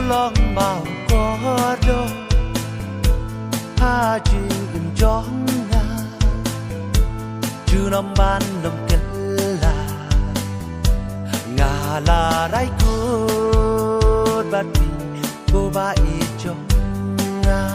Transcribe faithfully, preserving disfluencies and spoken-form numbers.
Long mau kordor ha jingim jong nga, junom ban long kylla. Nga la rai kut bad phi, ko ba i